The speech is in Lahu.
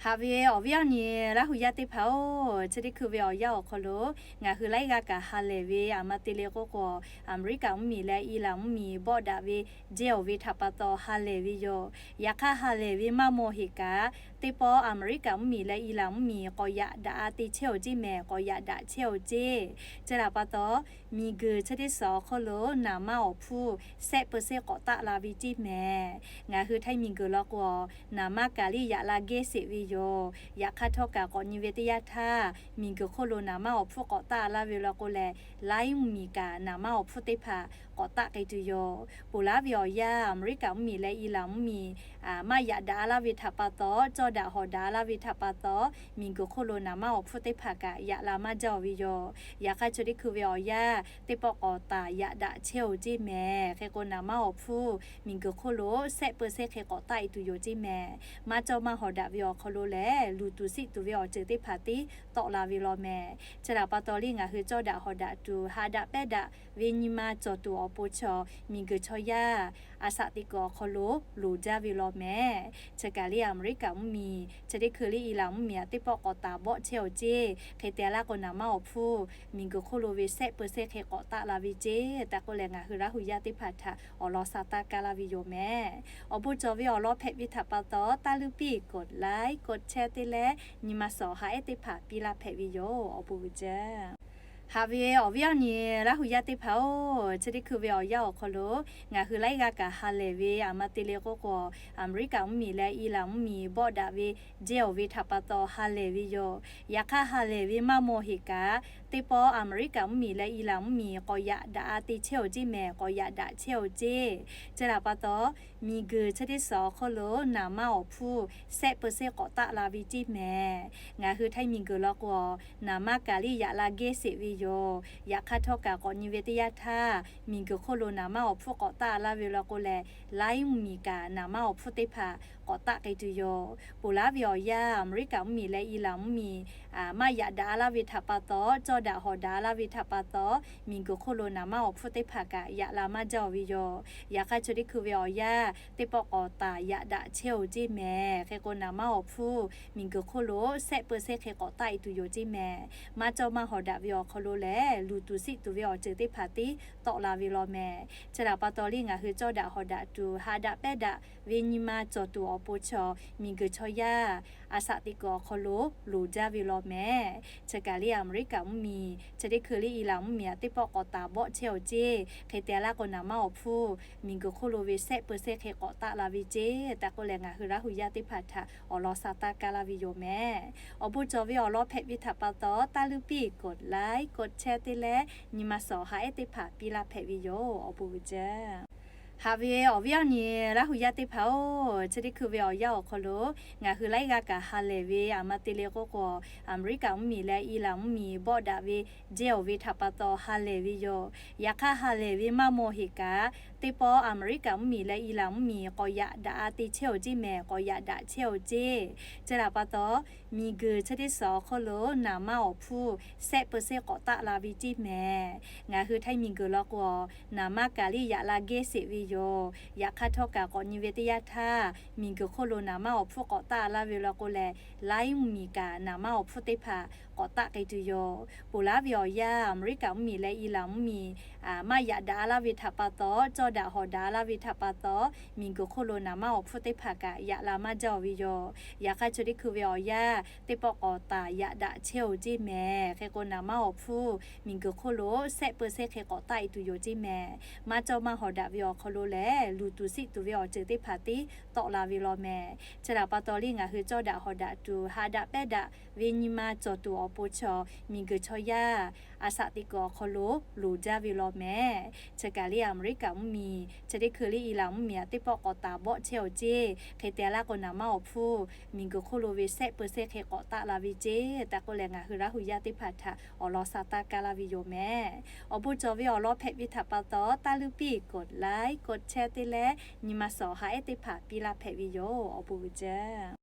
Haꞈ ve awˬ viˉ awˬ nyi Laˇ hu yaˇ teˇ hpaˍ-oˬ, chi teˇ hkui ve awˬ yanˇ awˬ hk'aw lo ngaˬ hui laiˉ g'aˇ kaꞈ ha lehˬ ve, aˬ ma te le k'oˆ k'o, Aˍmeˍriˆkaꞈ mvuhˇmiˬ leh Iˉlaꞈ mvuhˇmiˬ bawˆ daꞈ ve jehˇ-oˬ ve htaꞈ pa taw ha lehˬ ve yoˬ. Yaꞈ hk'aˇ ha lehˬ ve maˇ maw heꞈ kaꞈ, teˇ pawˆ Aˍmeˍriˆkaꞈ mvuhˇmiˬ leh Iˉlaꞈ mvuhˇmiˬ k'awꞈ yaꞈ daꞈ te chehˇ-oˬ ceˇ mehˍ, k'awꞈ yaꞈ daꞈ chehˇ-oˬ ceˇ. Chi htaꞈ pa taw, miˬguiˬ chi teˇ suhˍ awˬ hk'aw lo naˍ manˇ awˬ hpfuhˇ shehˆ peu shehˆ k'awꞈ taˆ la ve ceˇ mehˍ. Ngaˬ hui Htaiˇ miˬguiˬ law k'o, naˍ manˇ kaꞈ liˇ yaꞈ la gehˇ sheˍ ve yoˬ. Yaꞈ hk'aˇ htawˇ kaꞈ k'awꞈ nyi ve teˇ yanˇ htaˇ, miˬguiˬ hk'oˆ lo naˍ manˇ awˬ hpfuhˇ k'awꞈ taˆ laˇ ve law k'o lehˬ, laiˉ mvuhˇmiˬ kaꞈ naˍ manˇ awˬ hpfuhˇ teˇ hpaˍ k'awꞈ taˆ k'ai tuˬ yoˬ. Ponˬ laˉ ve awˬ yanˇ, Aˍmeˍriˆkaꞈ mvuhˇmiˬ leh Iˉlaꞈ mvuhˇmiˬ maˇ yaꞈ daꞈ laˇ ve htaꞈ pa taw, cawˇ daꞈ hawˍ daꞈ laˇ ve htaꞈ pa taw, miˬguiˬ hk'oˆ lo naˍ manˇ awˬ hpfuhˇ teˇ hpaˍ kaꞈ yaꞈ la maˇ jaˇ-oˬ ve yoˬ. Yaꞈ hk'aˇ chi teˇ hkui ve awˬ yanˇ, teˇ pawˆ k'awꞈ taˍ yaꞈ daꞈ chehˇ-oˬ ceˇ mehˍ. Hk'e k'o, naˍ manˇ awˬ hpfuhˇ miˬguiˬ hk'oˆ lo shehˆ peu shehˆ hk'e k'awꞈ taˆ e tuˬ yoˬ ceˇ mehˍ. Maˇ cawˇ maˇ hawˍ daꞈ ve awˬ hk'aw lo lehˬ, luˬ tuˬ siˆ tuˬ ve awˬ ceuˬ teˇ hpaˍ tiˉ tawˆ la ve law mehˍ. Chi htaꞈ pa taw le, ngaˬ hui cawˇ daꞈ hawˍ daꞈ tuˬ, haꞈ daꞈ pehˉ daꞈ ve nyi ma cawˬ tuˬ awˬ pon chaw, miˬguiˬ chaw yaˇ a shaꞈ teꞈ kuiˬ awˬ hk'aw lo loˍ jaˇ ve law mehˍ. Chi kaꞈ le, Aˍmeˍriˆkaꞈ mvuhˇmiˬ, chi teˇ hkui le Iˉlaꞈ mvuhˇmiˬ aꞈ teˇ pawˆ k'awꞈ taˍ bawˆ chehˇ-oˬ ceˇ. Hk'e te laˇ k'o, naˍ manˇ awˬ hpfuhˇ miˬguiˬ hk'oˆ lo ve shehˆ peu shehˆ hk'e k'awꞈ taˆ la ve ceˇ tehꞈ k'oˆ leh, ngaˬ hui Laˇ hu yaˇ teˇ hpaˍ htaꞈ awˬ lawn sha taˇ kaˇ laˇ ve yoˬ mehˍ. Awˬ bon cawˬ ve awˬ lawn hpehꞈ ve htaꞈ pa taw, taˇ luˇ piˇ กดไลค์ กดแชร์ te leh, nyi ma suhˍ haꞈ ehˉ teˇ hpaˍ piˇ laˇ hpehꞈ ve yoˬ. Awˬ bon uiˍ jaˇ. Haꞈ ve awˬ viˉ awˬ nyi Laˇ hu yaˇ teˇ hpaˍ-oˬ, chi teˇ hkui ve awˬ yanˇ awˬ hk'aw lo ngaˬ hui laiˉ g'aˇ kaꞈ ha lehˬ ve, aˬ ma te le k'oˆ k'o, Aˍmeˍriˆkaꞈ mvuhˇmiˬ leh Iˉlaꞈ mvuhˇmiˬ bawˆ daꞈ ve jehˇ-oˬ ve htaꞈ pa taw ha lehˬ ve yoˬ. Yaꞈ hk'aˇ ha lehˬ ve maˇ maw heꞈ kaꞈ, teˇ pawˆ Aˍmeˍriˆkaꞈ mvuhˇmiˬ leh Iˉlaꞈ mvuhˇmiˬ k'awꞈ yaꞈ daꞈ te chehˇ-oˬ ceˇ mehˍ, k'awꞈ yaꞈ daꞈ chehˇ-oˬ ceˇ. Chi htaꞈ pa taw, miˬguiˬ chi teˇ suhˍ awˬ hk'aw lo naˍ manˇ awˬ hpfuhˇ shehˆ peu shehˆ k'awꞈ taˆ la ve ceˇ mehˍ. Ngaˬ hui Htaiˇ miˬguiˬ law k'o, naˍ manˇ kaꞈ liˇ yaꞈ la gehˇ sheˍ ve yoˬ. Yaꞈ hk'aˇ htawˇ kaꞈ k'awꞈ nyi ve teˇ yanˇ htaˇ, miˬguiˬ hk'oˆ lo naˍ manˇ awˬ hpfuhˇ k'awꞈ taˆ laˇ ve law k'o lehˬ, laiˉ mvuhˇmiˬ kaꞈ naˍ manˇ awˬ hpfuhˇ teˇ hpaˍ k'awꞈ taˆ k'ai tuˬ yoˬ. Ponˬ laˉ ve awˬ yanˇ, Aˍmeˍriˆkaꞈ mvuhˇmiˬ leh Iˉlaꞈ mvuhˇmiˬ maˇ yaꞈ daꞈ laˇ ve htaꞈ pa taw, cawˇ daꞈ hawˍ daꞈ laˇ ve htaꞈ pa taw, miˬguiˬ hk'oˆ lo naˍ manˇ awˬ hpfuhˇ teˇ hpaˍ kaꞈ yaꞈ la maˇ jaˇ-oˬ ve yoˬ. Yaꞈ hk'aˇ chi teˇ hkui ve awˬ yanˇ, teˇ pawˆ k'awꞈ taˍ yaꞈ daꞈ chehˇ-oˬ ceˇ mehˍ. Hk'e k'o, naˍ manˇ awˬ hpfuhˇ miˬguiˬ hk'oˆ lo shehˆ peu shehˆ hk'e k'awꞈ taˆ e tuˬ yoˬ ceˇ mehˍ. Maˇ cawˇ maˇ hawˍ daꞈ ve awˬ hk'aw lo lehˬ, luˬ tuˬ siˆ tuˬ ve awˬ ceuˬ teˇ hpaˍ tiˉ tawˆ la ve law mehˍ. Chi htaꞈ pa taw le, ngaˬ hui cawˇ daꞈ hawˍ daꞈ tuˬ, haꞈ daꞈ pehˉ daꞈ ve nyi ma cawˬ tuˬ awˬ pon chaw, miˬguiˬ chaw yaˇ a shaꞈ teꞈ kuiˬ awˬ hk'aw lo loˍ jaˇ ve law mehˍ. Chi kaꞈ le, Aˍmeˍriˆkaꞈ mvuhˇmiˬ, chi teˇ hkui le Iˉlaꞈ mvuhˇmiˬ aꞈ teˇ pawˆ k'awꞈ taˍ bawˆ chehˇ-oˬ ceˇ. Hk'e te laˇ k'o, naˍ manˇ awˬ hpfuhˇ miˬguiˬ hk'oˆ lo ve shehˆ peu shehˆ hk'e k'awꞈ taˆ la ve ceˇ tehꞈ k'oˆ leh, ngaˬ hui Laˇ hu yaˇ teˇ hpaˍ htaꞈ awˬ lawn sha taˇ kaˇ laˇ ve yoˬ mehˍ. Awˬ bon cawˬ ve awˬ lawn hpehꞈ ve htaꞈ pa taw, taˇ luˇ piˇ กดไลค์ กดแชร์ te leh, nyi ma suhˍ haꞈ ehˉ teˇ hpaˍ piˇ laˇ hpehꞈ ve yoˬ. Awˬ bon uiˍ jaˇ. Haꞈ ve awˬ viˉ awˬ nyi Laˇ hu yaˇ teˇ hpaˍ-oˬ, chi teˇ hkui ve awˬ yanˇ awˬ hk'aw lo ngaˬ hui laiˉ g'aˇ kaꞈ ha lehˬ ve, aˬ ma te le k'oˆ k'o, Aˍmeˍriˆkaꞈ mvuhˇmiˬ leh Iˉlaꞈ mvuhˇmiˬ bawˆ daꞈ ve jehˇ-oˬ ve htaꞈ pa taw ha lehˬ ve yoˬ. Yaꞈ hk'aˇ ha lehˬ ve maˇ maw heꞈ kaꞈ, teˇ pawˆ Aˍmeˍriˆkaꞈ mvuhˇmiˬ leh Iˉlaꞈ mvuhˇmiˬ k'awꞈ yaꞈ daꞈ te chehˇ-oˬ ceˇ mehˍ, k'awꞈ yaꞈ daꞈ chehˇ-oˬ ceˇ. Chi htaꞈ pa taw, miˬguiˬ chi teˇ suhˍ awˬ hk'aw lo naˍ manˇ awˬ hpfuhˇ shehˆ peu shehˆ k'awꞈ taˆ la ve ceˇ mehˍ. Ngaˬ hui Htaiˇ miˬguiˬ law k'o, naˍ manˇ kaꞈ liˇ yaꞈ la gehˇ sheˍ ve yoˬ. Yaꞈ hk'aˇ htawˇ kaꞈ k'awꞈ nyi ve teˇ yanˇ htaˇ, miˬguiˬ hk'oˆ lo naˍ manˇ awˬ hpfuhˇ k'awꞈ taˆ laˇ ve law k'o lehˬ, laiˉ mvuhˇmiˬ kaꞈ naˍ manˇ awˬ hpfuhˇ teˇ hpaˍ k'awꞈ taˆ k'ai tuˬ yoˬ. Ponˬ laˉ ve awˬ yanˇ, Aˍmeˍriˆkaꞈ mvuhˇmiˬ leh Iˉlaꞈ mvuhˇmiˬ maˇ yaꞈ daꞈ laˇ ve htaꞈ pa taw, cawˇ daꞈ hawˍ daꞈ laˇ ve htaꞈ pa taw, miˬguiˬ hk'oˆ lo naˍ manˇ awˬ hpfuhˇ teˇ hpaˍ kaꞈ yaꞈ la maˇ jaˇ-oˬ ve yoˬ. Yaꞈ hk'aˇ chi teˇ hkui ve awˬ yanˇ, teˇ pawˆ k'awꞈ taˍ yaꞈ daꞈ chehˇ-oˬ ceˇ mehˍ. Hk'e k'o, naˍ manˇ awˬ hpfuhˇ miˬguiˬ hk'oˆ lo shehˆ peu shehˆ hk'e k'awꞈ taˆ e tuˬ yoˬ ceˇ mehˍ. Maˇ cawˇ maˇ hawˍ daꞈ ve awˬ hk'aw lo lehˬ, luˬ tuˬ siˆ tuˬ ve awˬ ceuˬ teˇ hpaˍ tiˉ tawˆ la ve law mehˍ. Chi htaꞈ pa taw le, ngaˬ hui cawˇ daꞈ hawˍ daꞈ tuˬ, haꞈ daꞈ pehˉ daꞈ ve nyi ma cawˬ tuˬ awˬ pon chaw, miˬguiˬ chaw yaˇ a shaꞈ teꞈ kuiˬ awˬ hk'aw lo loˍ jaˇ ve law mehˍ. Chi kaꞈ le, Aˍmeˍriˆkaꞈ mvuhˇmiˬ, chi teˇ hkui le Iˉlaꞈ mvuhˇmiˬ aꞈ teˇ pawˆ k'awꞈ taˍ bawˆ chehˇ-oˬ ceˇ. Hk'e te laˇ k'o, naˍ manˇ awˬ hpfuhˇ miˬguiˬ hk'oˆ lo ve shehˆ peu shehˆ hk'e k'awꞈ taˆ la ve ceˇ tehꞈ k'oˆ leh, ngaˬ hui Laˇ hu yaˇ teˇ hpaˍ htaꞈ awˬ lawn sha taˇ kaˇ laˇ ve yoˬ mehˍ. Awˬ bon cawˬ ve awˬ lawn hpehꞈ ve htaꞈ pa taw, taˇ luˇ piˇ กดไลค์ กดแชร์ te leh, nyi ma suhˍ haꞈ ehˉ teˇ hpaˍ piˇ laˇ hpehꞈ ve yoˬ. Awˬ bon uiˍ jaˇ.